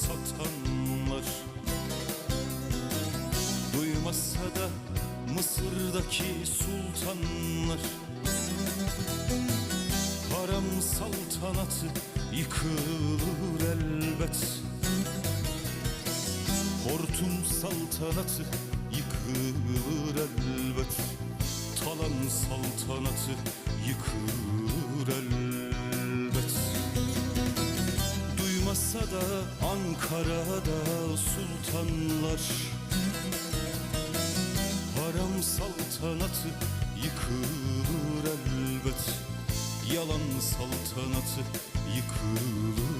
satanlar. Duymasa da Mısır'daki sultanlar. Haram saltanatı yıkılır elbet. Hortum saltanatı yıkılır elbet. Talan saltanatı yıkılır elbet. Duymasa da Ankara'da sultanlar. Haram saltanatı yıkılır elbet. Yalan saltanatı yıkılır.